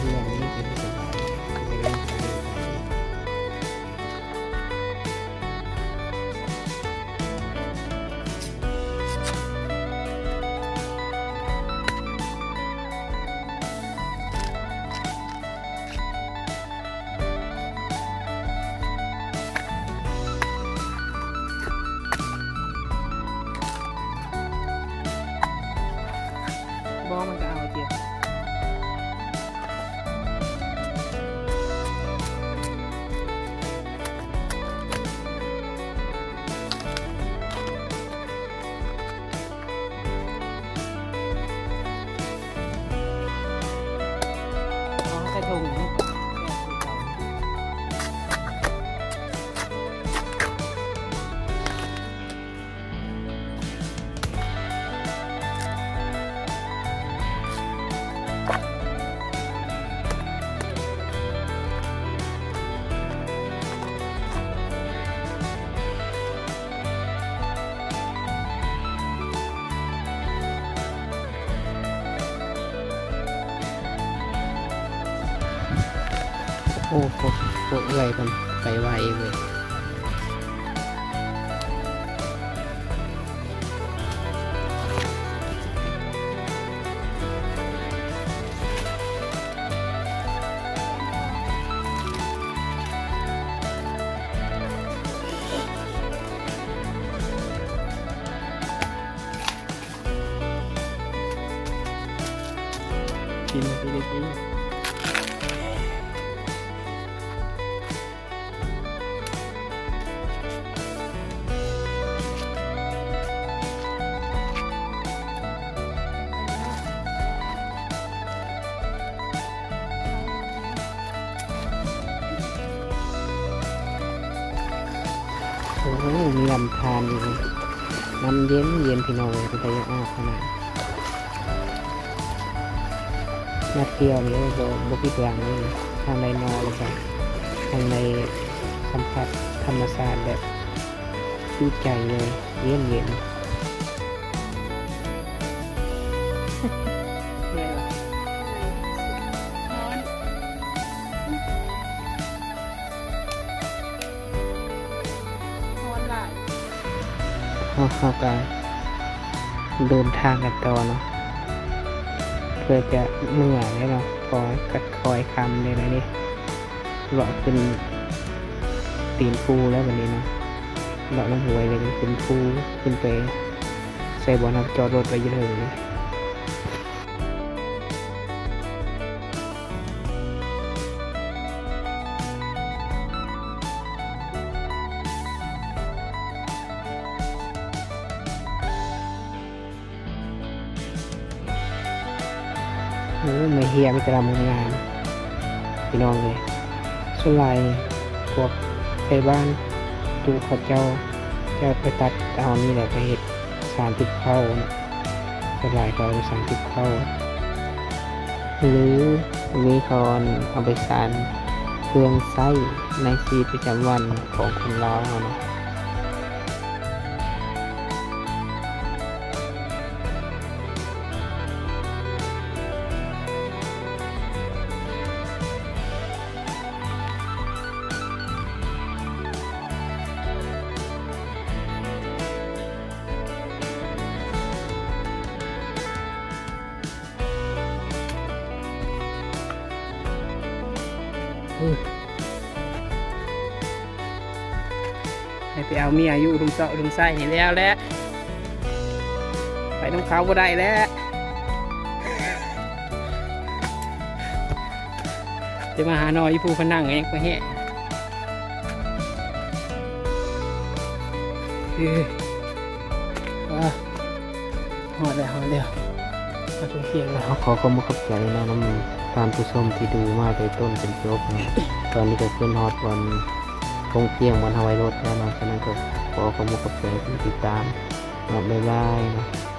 ເຮືອນນີ້ ເປັນສະບາຍ ເປັນການເດີນທາງ. ບໍ່ ມັນກະເອົາຕິ. ເອົາໃສ່ຖົງ. ໂອ້ໂຫ ພວກເອື້ອຍເພິ່ນໄປໄວເວີຍ. ກິນ ກິນ ກິນ. ໂອ້ໂຫ ມີລຳທານຢູ່ ນ້ຳເຢັນໆ ພີ່ນ້ອງເອີຍ ເປັນຕາຢາກອາບຂະໜາດ. ນັດດຽວນີ້ ໂອ້ໂຫ ບໍ່ຜິດຫວັງເລີຍ ທັງໄດ້ນໍ ແລ້ວກະທັງໄດ້ສຳຜັດທຳມະຊາດແບບຈຸໃຈເລີຍ ເຢັນໆ. ເມື່ອຍບໍ່? ຮ້ອນ. ເຮົາ ເຮົາກະເດີນທາງກັນຕໍ່ເນາະ ເພື່ອຈະເມືອແລ້ວເນາະ ເພາະວ່າກະຄ່ອຍຄ່ຳແລ້ວເດ ເລາະຂຶ້ນຕີນພູແລ້ວບັດນີ້ເນາະ ເລາະນ້ຳຫ້ວຍແລ້ວຂຶ້ນພູ ຂຶ້ນໄປໃສ່ບ່ອນເຮົາຈອດລົດໄວ້ຢູ່ເທິງນີ້. ໂອ້ ໄມ້ເຮ້ຍມີແຕ່ລຳງາມໆ ພີ່ນ້ອງເອີຍ. ສ່ວນຫຼາຍພວກໄທບ້ານຕຸເຂົາເຈົ້າຈະໄປຕັດເອົານີ້ແຫຼະ ໄປເຮັດສານຕິບເຂົ້າເນາະ. ສ່ວນຫຼາຍເຂົາເອົາໄປສານຕິບເຂົ້າ ຫຼື ຫຼືເຂົາເອົາໄປສານເຄື່ອງໃຊ້ໃນຊີວິດປະຈຳວັນຂອງຄົນລາວເຮົາເນາະ. ໂ ໃຫ້ໄປເອົາເມຍຢູ່ລຸ່ມເຊາະລຸ່ມໄຊນີ້ແລ້ວແຫຼະ ໄປນຳເຂົາບໍ່ໄດ້ແລ້ວ ຈະມາຫາໜໍ່ຢູ່ພູພະນັງເອງ ໄປແຮະ ເອີ ອາ ຮອດແລ້ວ ຮອດແລ້ວ ມາເຖິງທ່ຽງແລ້ວ. ເຮົາຂໍຂອບອົກຂອບໃຈເນາະ ນຳທ່ານຜູ້ຊົມທີ່ດູມາແຕ່ຕົ້ນຈົນຈົບເນາະ. ຕອນນີ້ກໍຂຶ້ນຮອດບ່ອນໂຂງກ້ຽງ ບ່ອນເຮົາໄວ້ລົດແລ້ວເນາະ. ສະນັ້ນກໍຂໍຂອບອົກຂອບໃຈທີ່ຕິດຕາມເນາະ. ບາຍບາຍເນາະ.